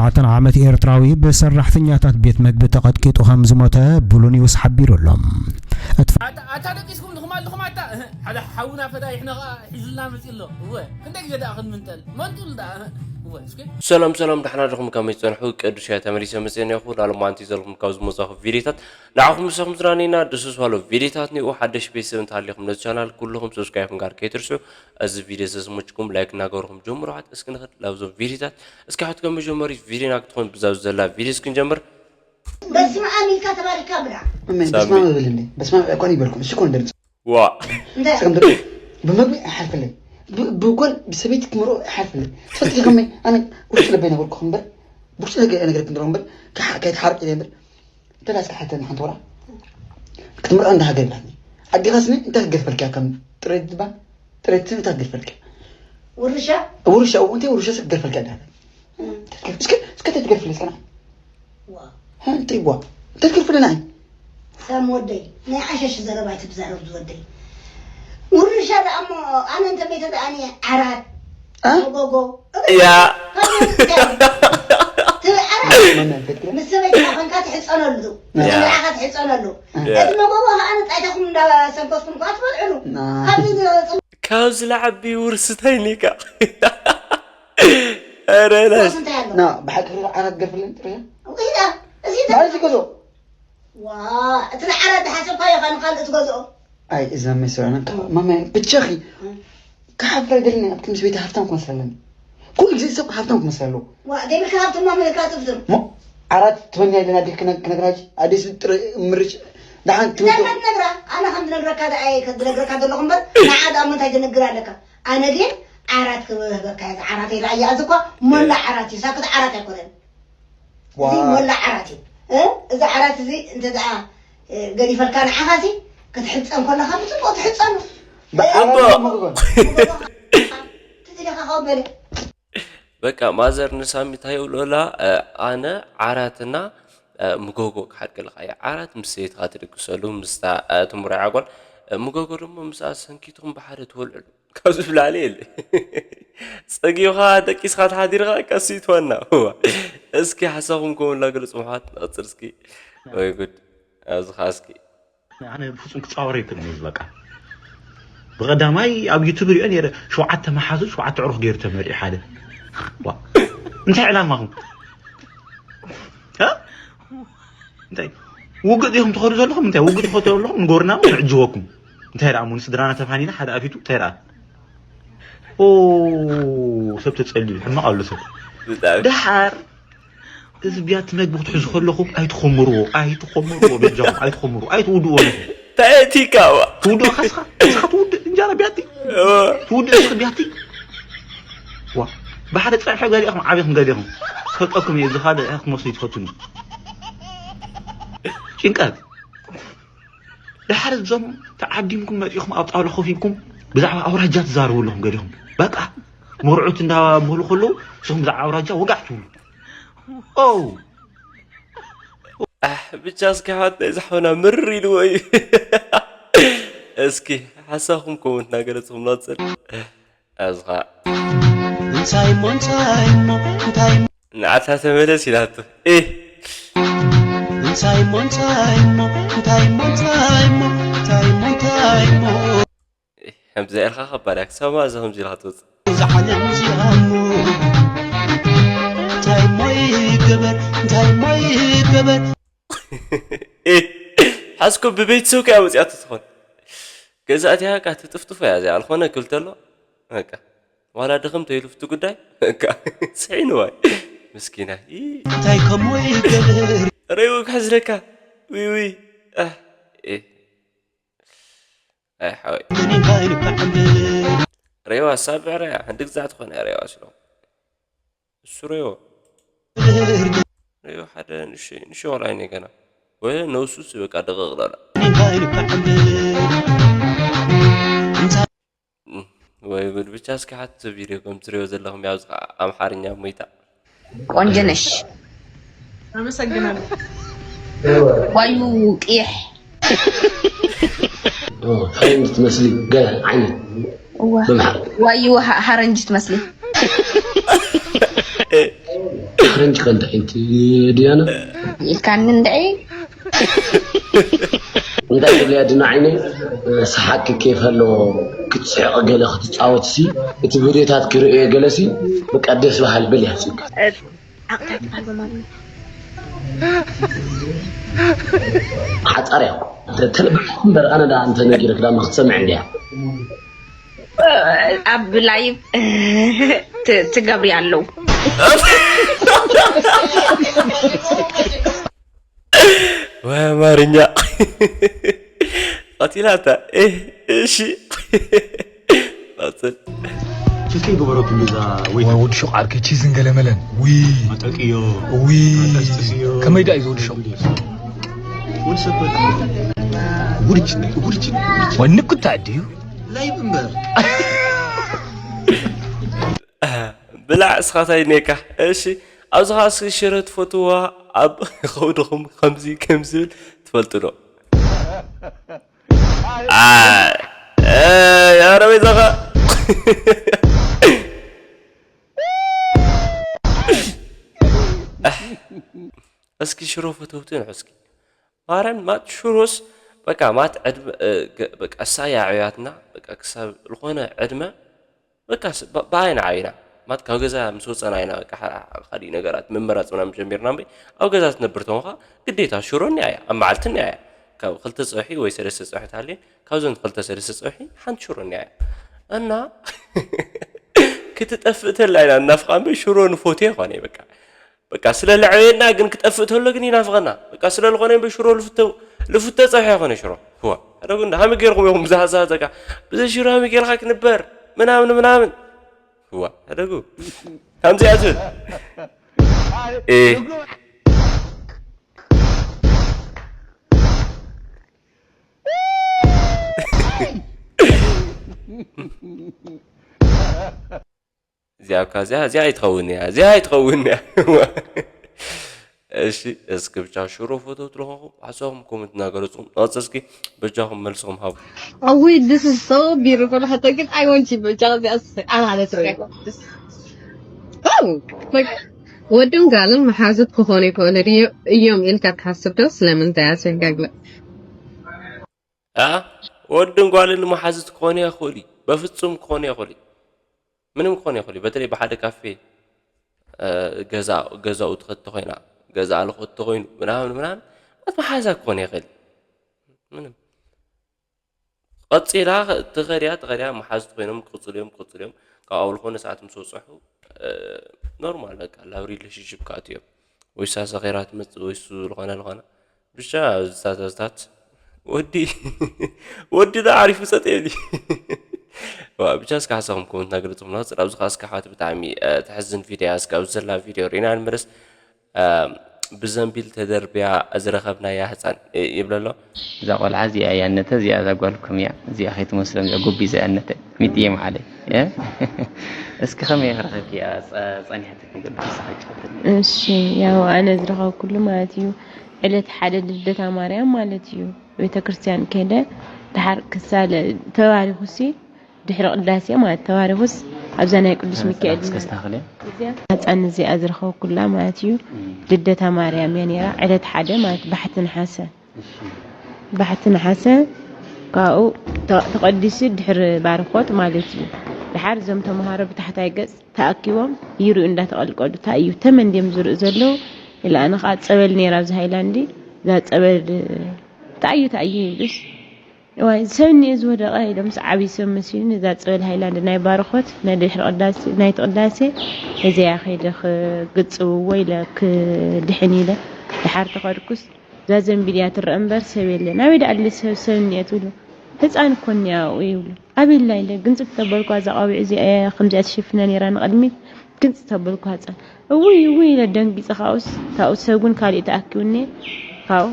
ኣርባዕተ ዓመት ኤርትራዊ ብሰራሕተኛታት ቤት መግቢ ተቐጥቂጡ ከም ዝሞተ ብሉ ኒውስ ሓቢሩ ኣሎ። እቲ ኣታ ኣታ ደቂስኩም ድኹም ኣለኹም ኣታ። ሓደ ሓውና ፈዳይሕና ኸኣ ሒዙልና መጺኡ ኣሎ። እወ፣ ክንደይ ግዜ ደኣ ክንምንጠል? መንጡል ደኣ። እወ፣ እስኪ። ሰላም ሰላም፣ ደሕና ዲኹም? ከመይ ትጸንሑ? ቅዱስ እየ ተመሊሰ መጺአ እኒአኹ። ላሎም ኣንቲ ዘለኹም ካብ ዝመጻኹ ቪድዮታት ንዓኹም ምሳኹም ዝራነይና ደስ ዝባሎ ቪድዮታት እኒኡ። ሓደሽ ቤተሰብ እንተሃሊኹም ነዚ ቻናል ኩልኹም ሰብስክራይብ ምግባር ከይትርስዑ። እዚ ቪድዮ ዘዝመችኩም ላይክ እናገበርኩም ጀምሩ። ሓት እስኪ ንኽድ ላብዞም ቪድዮታት እስኪ ሓት ከም መጀመሪ ቪድዮና ክትኾን ብዛብ ዘላ ቪድዮ እስኪ ንጀምር። በስመ ኣብ ኢልካ ተባሪካ ብላ። እመን፣ ሳሚ። በስመ ኣብ እብል እንዴ? በስመ ኣብ እኮ ይበልኩም። እሱ እኮ እንደርጽ። ዋ። እንታይ? እስከ እንደርጽ። ብመግቢ ኣይሓልፈለይ። ብ-፣ ብጎል ብሰበይቲ ክምሮ ኣይሓልፈለይ። ትፈልጢ ከመይ? ኣነ ውሽጢ ልበይ ነበርኩ እምበር፣ ብውሽጢ ልበይ ነገር ክንድሮ እምበር፣ ከሓ-፣ ከይትሓርቅ ኢለ እምበር። እንተ ዳስካ ሓተኒ ሓንቲ ወራ። ክትምርዖ እንዳ ሃገር ብላትኒ። ኣዴኻስኒ እንታይ ክገድፈልካ ከም ጥሬት ዝበሃል? ጥሬት እንታይ ክገድፈልካ? ውርሻ? ውርሻ፣ እው፣ እንታይ ውርሻ ሰብ ክገድፈልካ እንዳ ሃገር? እም። እስከ፣ እስከ እንታይ ትገድፍለይ እስከ ንዓይ? ዋ። ሀ፣ እንታይ ዋ? እንታይ ትገድፍለይ ንዓይ? ሳም ወደይ፣ ናይ ዓሸሽ ዘረባ ኣይትዛረብ ዝወደይ። ውርሻ ደኣ እሞ ኣነ እንተ መይተ ደኣ እኔ ዓራት፣ አ? መጎጎ፣ ያ። ትብል ዓራት። መን፣ መን፣ መን፣ ምስ ሰበይትኻ ኮንካ ትሕጸነሉ። ያ። ንዓኻ ትሕጸነሉ። ያ። እቲ መጎጎ ኸኣ ንጣይታኹም እንዳሰንከትኩም ከኣ ትበልዕሉ። ና። ካብዚ ዝወጽእ ካብዚ ለዓቢ ውርሲ እንታይ ኒካ? ኧረ ላሽ። እንታይ ኣሎ? ና፣ ብሓቂ ሪጋ ዓራት ገርፍልን ጥርያ? ወይ ዳ፣ እዚ ማለት ይገዝኦ። ዋ፣ እቲ ንዓራት ዝሓሰብካዮ ኸኣ ንኻልእ ትገዝኦ። ኣይ፣ እዛ መሰለና፣ ማማ፣ ብቻኺ፣ እም። ክሓፍር ኣይደልን፣ ኣብቲ ምስ ቤት ሃብታም ክመስል ኣለኒ። ኩሉ ግዜ ሰብ ሃብታም ክመስል ኣለዎ። ዋ፣ ዘይብልካ ሃብቲ እሞ መን ኢልካ ትፍትም? ሞ፣ ዓራት ትመንያ ኢለን ኣዴ ክነ-፣ ክነግራች፣ ኣዴስ ጥረ ምርጭ፣ ደሓን ትምቶ። እንታይ ትነግራ? ኣነ ከም ዝነግረካ ደኣ እየ ዝነግረካ ዘለኹ እምበር፣ ንዓ ደኣ እሞ እንታይ ትነግር ኣለካ? ኣነ ግን ዓራት ክህበካ እየ፣ እዛ ዓራት እየ ደኣ እያ፣ እዚ እኳ ሞላ እየ። ዓራት እዩ፣ ሳክት ዓራት ኣይኮነን። ዋ። እዚ ሞላ ዓራት እዩ። እ? እዚ ዓራት እዚ እንተ ደኣ፣ እ፣ ገዲፈልካ ንዓኻሲ ክትሕጸን ከለኻ ብጽቡቕ ትሕጸኑ። እ? ብዓራት እምቦ። መጎጎ። ትትለኻ ከበለ። በቃ ማዘር ንሳሚ እንታይ ይብሎላ፣ እ፣ ኣነ ዓራትና፣ እ፣ ምጎጎ ክሓድገለኻ እየ። ዓራት ምስ ሰበይትኻ ትድግሰሉ፣ ምስታ፣ እ፣ ትምርዖ ጓል፣ እ፣ ምጎጎ ደሞ ምስኣ ሰንኪትኩም ብሓደ ትበልዕሉ። ካብዚ ብላዕሊ የለ። ጸጊብኻ ደቂስኻ ተሓዲርካ ቀስ ይትወና። እዋ። እስኪ ሓሳብኩም ከምኡ እናገለጽኩም ኣሕዋት ንቐጽል እስኪ። ወይ ጉድ። ኣብዚ ኸኣ እስኪ። ኣነ ብፍጹም ክጻወር ኣይክእልን እየ በቃ። ብቐዳማይ ኣብ ዩቱብ ሪኦ ነይረ፣ ሸውዓተ መሓዙት ሸውዓተ ኣዕሩኽ ገይሩ ተመርዒ ሓደ። ዋ። እንታይ ዕላማኹም? እ? እንታይ? ውግእ ዲኹም ትኸዱ ዘለኹም? እንታይ? ውግእ ትኸዱ ዘለኹም? ንገሩና፣ ንዕጅበኩም። እንታይ ደኣ እሞ ንስድራና ተፋኒና ሓደ ኣፊቱ፣ እንታይ ደኣ? ኦ፣ ሰብ ተጸልዩ፣ ሕማቕ ኣሎ ሰብ። ብጣዕሚ። ደሓር፣ እዚ ቢያቲ መግቢ ክትሕዙ ከለኹም ኣይትኾምርዎ፣ ኣይትኾምርዎ፣ በጃኹም ኣይትኾምርዎ፣ ኣይትውድእዎ ኣለኹም። እንታይ እቲ ካባ? ትውድኦ ካስኻ፣ ካስኻ ትውድእ እንጀራ ቢያቲ። እወ። ትውድእ እስኺ ቢያቲ። ዋ፣ ብሓደ ጸብሒ ገሊኹም ዓቢኹም ገሊኹም። ፈልጠኩም እየ፣ እዚ ካልእ ክትመስሉ ይትፈትኑ። ጭንቀት። ድሓር እዞም ተዓዲምኩም መጺኹም ኣብ ጣውላ ኮፍ ኢልኩም ብዛዕባ ኣውራጃ ትዛረቡ ኣለኹም ገሊኹም። በቃ መርዑት እንዳበሉ ከለዉ ንስኹም ብዛዕባ ኣውራጃ ወጋዕ ትብሉ። ኦ! ኣሕ፣ ብቻ እስኪ ኣሕዋትና እዚ ሓውና ምርር ኢልዎ እዩ። እስኪ ሓሳብኩም ኮመንት እናገለጽኩም ንቐጽል። ኣብዚ ኸኣ እንታይ እሞ፣ እንታይ እሞ፣ እንታይ እሞ፣ ንዓታ ተመለስ ኢላቶ። ኤህ! እንታይ እሞ፣ እንታይ እሞ፣ እንታይ እሞ፣ እንታይ እሞ፣ እንታይ እሞ፣ እንታይ እሞ። ኤህ፣ ከምዚ ኢልካ ከባድ እያ። ክሳብ መኣዝ ከምዚ ኢልካ ትወጽእ? እዛ ዓለም እዚኣ እሞ፣ እንታይ እሞ ይገበር፣ እንታይ እሞ ይገበር። ኤህ፣ ሓዝኮ ብቤተሰብካ እያ መጺኣቶ ትኾን። ገዛ እቲኣ በቃ ትጥፍጥፎ እያ እዚኣ። ኣልኾነ ክብል ተሎ፣ በቃ፣ ዋላ ድኽም ተይሉ ፍቲ ጉዳይ፣ በቃ፣ ስሒንዋ እዩ። ምስኪና። ኢ። እንታይ ከምኡ ይገብር? ረይዎ ክሕዝለካ። ዊ፣ ዊ። ኣህ፣ ኤ። ኣይ፣ ሓወይ። ምን እንታይ ልበዓል? ረይዋ ሳብዕ ረያ፣ ሓንቲ ግዛዕ ትኾነ ረይዋ ስሎ። እሱ ረዮ። ረዮ ሓደ ንእሽተይ፣ ንእሽተይ ቆልዓ እዩ ገና። ወይ ነብሱስ በቃ ደቀቕ ላላ። ወይ ጉድ። ብቻ እስኪ ሓንቲ ቪድዮ ከም ትሪኦ ዘለኹም ያው ዝኸ-፣ ኣምሓርኛ ሞይታ። ቆንጆ ነሽ። ኣመሰግናለሁ። ዋዩ ቅይሕ። ኦ፣ ሓረንጅ ትመስሊ ገለ ዓይነት። እዋ። ብምሓር። ዋዩ ሃ-፣ ሃረንጅ ትመስሊ። ፍሬንች ከንተ እንቲ ድያና ኢልካኒ እንድዒ እንታይ ትብልያ ድና ዓይነይ ሰሓቂ ኬፍ ኣለዎ። ክትስሕቕ ገለ ክትፃወት ሲ እቲ ቪድዮታት ክርእዮ ገለ ሲ በቃ ደስ በሃል በል እያ። ዓቕታ ትበሃል በማለት ሓፃር እያ። ተለባዕኩም በርኣነ ዳ እንተ ነጊረ ክዳማ ክትሰምዕ እንዲያ። ኣብ ላይቭ ትገብሪ ኣለዉ። ወይ ኣማርኛ ቀቲላታ። እሺ ቀፅል። ችልከይ ግበረትሉ እዛ ወይ ወይ ወዲ ሹቕ ዓርከይ ቺዝን ገለመለን ውይ መጠቅዮ ውይ ጠስጥስዮ ከመይ ደኣ እዩ ዝወዲ ሹቕ ወዲ ሰብ ውርጭ ውርጭ ወንኩ ተዓድዩ ላይቭ እምበር ብላዕ እስኻታይ ኔካ። እሺ ኣብዚ ኸዓ እስኪ ሽረ ትፈትዋ ኣብ ኸውድኹም ከምዚ ከምዚ ዝብል ትፈልጡ ዶ? ኣረ በይዛኻ እስኪ ሽሮ ፈተውቲ ንዑ እስኪ ማርያም ማት ሽሮስ በቃ ማት ዕድመ በቃ እሳ እያ ዕብያትና በቃ ክሳብ ዝኾነ ዕድመ በቃ ብኣይና ዓይና ማት ካብ ገዛ ምስ ወፀና ኢና በቃ ካሊእ ነገራት ምምራፅ ምናምን ጀሚርና እምበይ ኣብ ገዛ ትነብር ተኾንካ ግዴታ ሽሮ እኒኣ እያ ኣብ መዓልቲ እኒኣ እያ ካብ ክልተ ፀብሒ ወይ ሰለስተ ፀብሒ ትሃልየን ካብዘን ክልተ ሰለስተ ፀብሒ ሓንቲ ሽሮ እኒኣ እያ እና ክትጠፍእ ተላ ኢና እናፍቃ እምበይ ሽሮ ንፎቴ ይኾነ በቃ በቃ ስለ ለዕበየና ግን ክጠፍእ ተሎ ግን ይናፍቐና በቃ ስለ ዝኾነ እምበይ ሽሮ ልፍተው ልፍተ ፀብሒ ይኾነ ሽሮ ህዋ ሕደጉ እንዳ ሃሚ ገይርኩም ኢኹም ብዛ ሃዛ ዘጋ ብዘ ሽሮ ሃሚ ገይርካ ክንበር ምናምን ምናምን ህዋ ሕደጉ ከምዚኣ ትብል እ እዚኣ እኳ እዚኣ እዚኣ ኣይትኸውን እያ እዚኣ ኣይትኸውን እያ እሺ እስኪ ብቻ ሽሮ ፎቶ ትለኾኹም ሓሳኹም ኮመንት እናገለፅኩም ናወፀ እስኪ በጃኹም መልስኹም ሃቡ Oh wait, this is so beautiful. حتى قلت I want you بجاز أنا على تريك. Oh, like ወድን ጋልን መሓዙት ክኾኑ ይኽእሉ እዮም ኢልካ ትሓስብ ዶ? ስለምንታይ ኣስፊሕካ ግለጽ። ወድን ጓልን መሓዙት ክኾኑ ይኽእሉ በፍጹም ክኾኑ ይኽእሉ ምንም ክኾኑ ይኽእሉ በተለይ ብሓደ ካፌ ገዛኡ ትኸቲ ኮይና ገዛ ኣልኾቲ ኮይኑ ምናምን ምናምን ኣት መሓዛ ክኾኑ ይኽእል ምንም ቀፂላ ትኸድያ ትኸድያ መሓዙት ኮይኖም ክቕፅሉ እዮም ክቕፅሉ እዮም ካብኡ ዝኾነ ሰዓት ምስ ወፅሑ ኖርማል በቃ ላብ ሪሌሽንሽፕ ክኣትዩ እዮም ወይ እሳ ሰኺራ ትመፅእ ወይ እሱ ዝኾነ ዝኾነ ብቻ ዝታተዝታት ወዲ ወዲ ዳ ዓሪፉ ፀጥ የብሊ ብቻ እስከ ሓሳኹም ኮመንት ናገለፅኹም ናፅር ኣብዚ ከዓ እስከ ሓት ብጣዕሚ ተሕዝን ቪድዮ እስከ ኣብዚ ዘላ ቪድዮ ርኢና ንመለስ ብዘንቢል ተደርብያ ዝረኸብናያ ህፃን ይብለሎ። እዛ ቆልዓ እዚኣ እያ ነተ እዚኣ እዛ ጓልኩም እያ እዚኣ ከይትመስሎም እዚኣ ጉቢ እዚኣ ነተ ሚጥየ መዓለይ እስኪ ከመይ ክረኸብክያ ጸኒሕትኪ ገለ ንስኺ ጨብጥኒ። እሺ ያው ኣነ ዝረኸብኩሉ ማለት እዩ ዕለት ሓደ ልደታ ማርያም ማለት እዩ ቤተክርስትያን ከይደ ደሓር ክሳለ ተባሪኹሲ ድሕሪ ቅዳሴ ማለት ተባሪኹስ ኣብዛ ናይ ቅዱስ ሚካኤል ከስታኽልያ እዚኣ ህፃን እዚኣ ዝረኸብኩላ ማለት እዩ ልደታ ማርያም እያ ነይራ ዕለት ሓደ ማለት ባሕቲ ነሓሰ ባሕቲ ነሓሰ ካብኡ ተቐዲሱ ድሕሪ ባርኾት ማለት እዩ። ደሓር እዞም ተምሃሮ ብታሕታይ ገፅ ተኣኪቦም ይርእዩ እንዳተቐልቀሉ ታይ እዩ ተመን ድዮም ዝርእዩ ዘለዉ ኢለ ኣነ ከዓ ፀበል ነይራ ኣብዚ ሃይላንዲ እዛ ፀበል ታይ እዩ ታይ እዩ ይብሉስ እዋይ ሰብ እኒኦ ዝወደቐ ኢሎምስ ዓብዪ ሰብ መሲሉኒ እዛ ፀበል ሃይላንዲ ናይ ባርኾት ናይ ድሕሪ ቅዳሴ ናይቲ ቅዳሴ ሒዘያ ከይደ ክግፅውዎ ኢለ ክድሕን ኢለ ደሓር ተኸድኩስ እዛ ዘንቢል እያ ትረአ እምበር ሰብ የለን። ኣበይ ደኣ ኣለ ሰብ ሰብ እኒአ ትብሉ? ህፃን እኮ እኒኣ ኣብኡ ይብሉ። ኣበይ ኣላ ኢለ ግንፅት ተበልኳ እዛ ቆቢዕ እዚኣ እያ ከምዚኣ ትሽፍና ነይራ ንቕድሚት ግንፅት ተበልኳ ህፃን። እውይ እውይ ኢለ ደንጊፀ ካብኡስ ካብኡ ሰብ እውን ካሊእ ተኣኪቡ እኒአ ካብኡ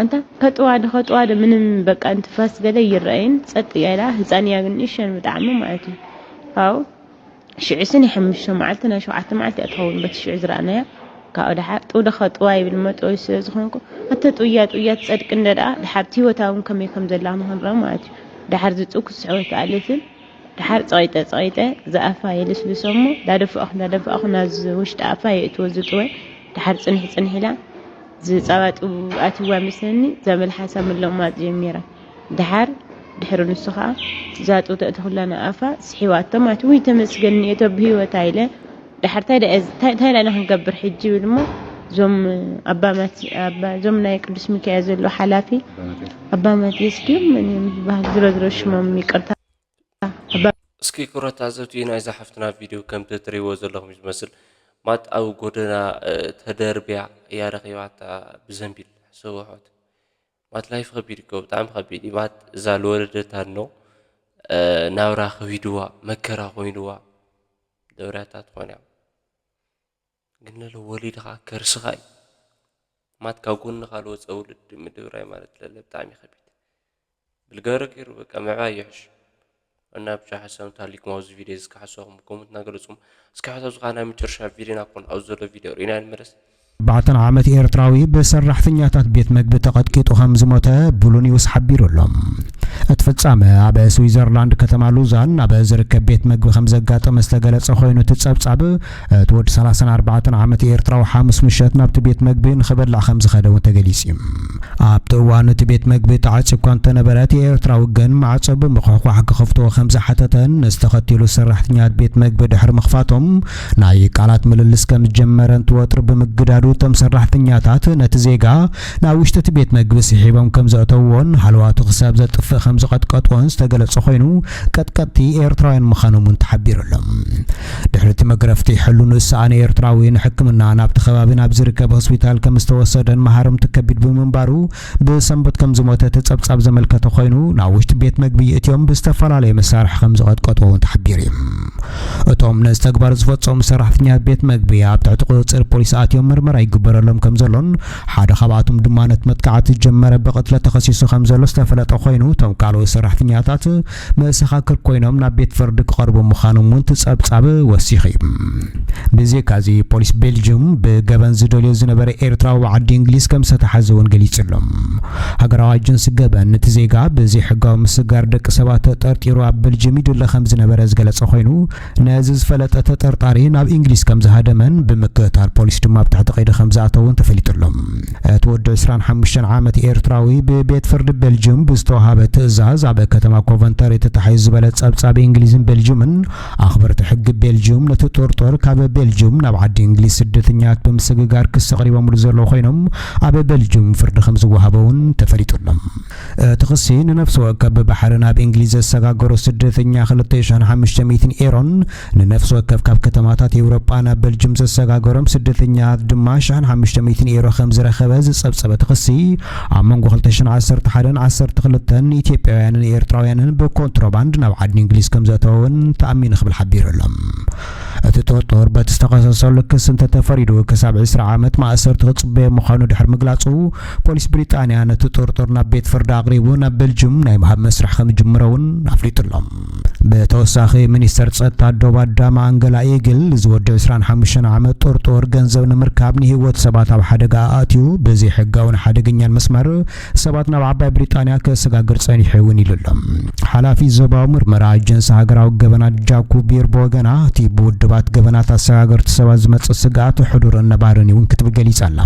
ኣንታ ከጥዋ ዶ ከጥዋ ዶ ምንም በቃ እንትፋስ ገለ ይረኣይን ፀጥ እያ ኢላ ህፃን እያ ግን ንእሸን ብጣዕሚ ማለት እዩ ካብኡ ሽዑ ስኒ ሓሙሽተ መዓልቲ ናይ ሸውዓተ መዓልቲ እያ ትኸውን በቲ ሽዑ ዝረኣናያ ካብኡ ደሓር ጥውደኸ ጥዋይ ይብል መጥወይ ስለ ዝኾንኩ ኣተ ጥውያ ጥውያ ትፀድቂ እንደ ደኣ ደሓር እቲ ህይወታ እውን ከመይ ከም ዘላ ንክንረአ ማለት እዩ ደሓር ዝፅው ክትስዕቦ ኣይከኣለትን ድሓር ጸቒጠ ጸቒጠ ዝኣፋ የልስልሶ እሞ፣ እንዳደፋእኹ እንዳደፋእኹ ናብዚ ውሽጢ ኣፋ የእትዎ ዝጥወ። ድሓር ጽንሕ ጽንሕ ኢላ ዝጻባጡ ኣትዋ መስለኒ፣ ዘመልሓሳ ምልቕማጥ ጀሚራ። ድሓር ድሕሪ ንሱ ኸኣ ዛጡ ተእትኹላ ንኣፋ ስሒዋቶ ማለት፣ ውይ ተመስገን እኒኤቶ ብህይወታ ኢለ። ድሓር ታይ ደኣ ታይ ታይ ደኣ ክንገብር ሕጂ ይብል እሞ፣ እዞም ኣባ ማት-፣ ኣባ፣ እዞም ናይ ቅዱስ ሚካኤል ዘለዉ ሓላፊ ኣባ ማትየስ ድዮም መን እዮም ዝበሃል? ዝሮ ዝሮ ሽሞም ይቅርታ። ኣባ እስኪ ክብረት ተዓዘብቲ ናይዛ ሓፍትና ቪድዮ ከምቲ ትርእይዎ ዘለኹም እዩ ዝመስል። ማት ኣብ ጎደና፣ እ፣ ተደርብያ እያ ረኺባታ ብዘንቢል። ሕሰቡ ኣሕዋት። ማት ላይፍ ከቢድ እኮ፣ ብጣዕሚ ከቢድ እዩ። ማት እዛ ዝወለደታ እኖ፣ እ፣ ናብራ ከቢድዋ፣ መከራ ኮይንዋ፣ ደብርያታ ትኾን እያ። ግን ለለ ወሊድኻ ከርስኻ እዩ። ማት ካብ ጎንኻ ዝወፀ ውልድ ምድብራይ ማለት ለለ ብጣዕሚ ከቢድ። ብልገረ ገይሩ በቃ ምዕባይ ይሕሽ። እና ብቻ ሓሳብ እንተሃሊኩም ኣብዚ ቪድዮ እዚ ክሓስበኩም ኮመንት እናገለፅኩም፣ እስኪ ሓሳብ ዝኾነ ናይ መጨረሻ ቪድዮና ኮን ኣብዚ ዘሎ ቪድዮ ርኢና ንመለስ። ኣርባዕተን ዓመት ኤርትራዊ ብሰራሕተኛታት ቤት መግቢ ተቐጥቂጡ ከም ዝሞተ ብሉ ኒውስ ሓቢሩ ኣሎ። እቲ ፍጻመ ኣብ ስዊዘርላንድ ከተማ ሉዛን ኣብ ዝርከብ ቤት መግቢ ከም ዘጋጠመ ዝተገለጸ ኮይኑ፣ እቲ ጸብጻብ እቲ ወዲ ሰላሳን ኣርባዕተን ዓመት ኤርትራዊ ሓሙስ ምሸት ናብቲ ቤት መግቢ ንኽበልዕ ከም ዝኸደ እውን ተገሊጹ እዩ። ኣብቲ እዋን እቲ ቤት መግቢ ተዓጽዩ እኳ እንተነበረ፣ እቲ ኤርትራዊ ግን ማዕጾ ብምኹሕኳሕ ክኸፍትዎ ከም ዝሓተተን፣ ነዚ ተኸቲሉ ሰራሕተኛታት ቤት መግቢ ድሕሪ ምኽፋቶም ናይ ቃላት ምልልስ ከም ዝጀመረ እንትወጥር ብምግዳዱ፣ እቶም ሰራሕተኛታት ነቲ ዜጋ ናብ ውሽጢ እቲ ቤት መግቢ ስሒቦም ከም ዘእተውዎን ሃለዋቱ ክሳብ ዘጥፍእ ከም ዝቐጥቀጥዎን ዝተገለጸ ኮይኑ፣ ቀጥቀጥቲ ኤርትራውያን ምዃኖም እውን ተሓቢሩ ኣሎ። ድሕሪ እቲ መግረፍቲ ሕሉን ዝሰኣነ ኤርትራዊ ንሕክምና ናብቲ ከባቢ ናብ ዝርከብ ሆስፒታል ከም ዝተወሰደን መሃርምቱ ከቢድ ብምንባሩ ብሰንበት ከም ዝሞተ እቲ ጸብጻብ ዘመልከተ ኮይኑ፣ ናብ ውሽጢ ቤት መግቢ የእትዮም ብዝተፈላለየ መሳርሒ ከም ዝቐጥቀጥዎ እውን ተሓቢሩ እዩ። እቶም ነዚ ተግባር ዝፈጸሙ ሰራሕተኛታት ቤት መግቢ ኣብ ትሕቲ ቁጽጽር ፖሊስ ኣትዮም ምርመራ ይግበረሎም ከም ዘሎን ሓደ ካብኣቶም ድማ ነቲ መጥቃዕቲ ዝጀመረ ብቕትለት ተኸሲሱ ከም ዘሎ ዝተፈለጠ ኮይኑ፣ እቶም ካልኦት ሰራሕተኛታት መሰኻክር ኮይኖም ናብ ቤት ፍርዲ ክቐርቡ ምዃኖም እውን እቲ ጸብጻብ ወሲኹ እዩ። ብዘይካዚ ፖሊስ ቤልጅዩም ብገበን ዝደልዮ ዝነበረ ኤርትራዊ ዓዲ እንግሊዝ ከም ዝተታሓዘ እውን ገሊጹ ኣሎ። ሃገራዊ ኣጀንሲ ገበን ነቲ ዜጋ ብዘይሕጋዊ ምስጋር ደቂ ሰባት ተጠርጢሩ ኣብ ቤልጅዩም ይድለ ከም ዝነበረ ዝገለጸ ኮይኑ፣ ነዚ ዝፈለጠ ተጠርጣሪ ናብ እንግሊዝ ከም ዝሃደመን ብምክትታል ፖሊስ ድማ ኣብ ትሕቲ ቀይዲ ከም ዝኣተወን ተፈሊጡ ኣሎ። እቲ ወዲ ዕስራን ሓሙሽተን ዓመት ኤርትራዊ ብቤት ፍርዲ ቤልጅዩም ብዝተዋሃበ ትእዛዝ ኣብ ከተማ ኮቨንተሪ ተታሒዙ ዝበለ ጸብጻብ እንግሊዝን ቤልጅዩምን፣ ኣኽበርቲ ሕጊ ቤልጅዩም ነቲ ጥርጡር ካብ ቤልጅዩም ናብ ዓዲ እንግሊዝ ስደተኛታት ብምስግጋር ክሲ ኣቕሪቦምሉ ዘለዉ ኮይኖም፣ ኣብ ቤልጅዩም ፍርዲ ከም ዝወሃቦ እውን ተፈሊጡ ኣሎ። እቲ ክሲ ንነፍሲ ወከፍ ብባሕሪ ናብ እንግሊዝ ዘሰጋገሩ ስደተኛ ክልተ ሽሕን ሓሙሽተ ሚእትን ኤሮን፣ ንነፍሲ ወከፍ ካብ ከተማታት ኤውሮጳ ናብ ቤልጅዩም ዘሰጋገሮም ስደተኛታት ድማ ሽሕን ሓሙሽተ ሚእትን ኤሮ ከም ዝረኸበ ዝጸብጸበ እቲ ክሲ፣ ኣብ መንጎ ክልተ ሽሕን ዓሰርተ ሓደን ዓሰርተ ክልተን ኢትዮጵያውያንን ኤርትራውያንን ብኮንትሮባንድ ናብ ዓዲ እንግሊዝ ከም ዘእተወ እውን ተኣሚኑ ክብል ሓቢሩ ኣሎ። እቲ ጥርጡር በቲ ዝተኸሰሰሉ ክሲ እንተተፈሪዱ ክሳብ ዕስራ ዓመት ማእሰርቲ ክጽበዮ ምዃኑ ድሕሪ ምግላጹ፣ ፖሊስ ብሪጣንያ ነቲ ጥርጡር ናብ ቤት ፍርዲ ኣቕሪቡ ናብ ቤልጅዩም ናይ ምሃብ መስርሕ ከም ዝጅምረ እውን ኣፍሊጡ ኣሎ። ብተወሳኺ ሚኒስተር ጸጥታ ዶብ ኣዳማ ኣንገላ ኢግል፣ እዚ ወዲ ዕስራን ሓሙሽተን ዓመት ጥርጡር ገንዘብ ንምርካብ ንህይወት ሰባት ኣብ ሓደጋ ኣእትዩ ብዘይሕጋውን ሓደገኛን መስመር ሰባት ናብ ዓባይ ብሪጣንያ ከሰጋግር ጸኒሑ እውን ኢሉ ኣሎ። ሓላፊ ዞባዊ ምርመራ ኣጀንሲ ሃገራዊ ገበናት ጃኩብ ቢር ብወገና፣ እቲ ብውድባት ገበናት ኣሰጋገርቲ ሰባት ዝመጽእ ስግኣት ሕዱርን ነባርን እውን ክትብል ገሊጻ ኣላ።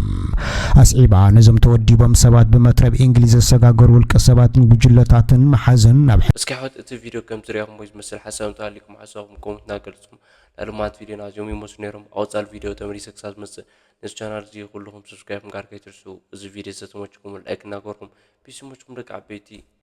ኣስዒባ፣ ነዞም ተወዲቦም ሰባት ብመትረብ እንግሊዝ ዘሰጋገሩ ውልቀ ሰባትን ጉጅለታትን መሓዝን ናብ እስኪ ኣሕዋት እቲ ቪድዮ ከም ዝሪኣኹሞ ዝመስል ሓሳብ እንተሃሊኩም ሓሳብኩም ኮመንት እናገለጽኩም፣ ናይ ልማት ቪድዮና እዚኦም ይመስሉ ነይሮም። ኣብ ቀጻሊ ቪድዮ ተመሊሰ ክሳብ ዝመጽእ ነዚ ቻናል እዚ ኩልኹም ሰብስክራይብ ምግባር ከይትርስኡ። እዚ ቪድዮ ዝተመችኩም ላይክ እናገበርኩም ፒስ ይመችኩም ደቂ ዓበይቲ።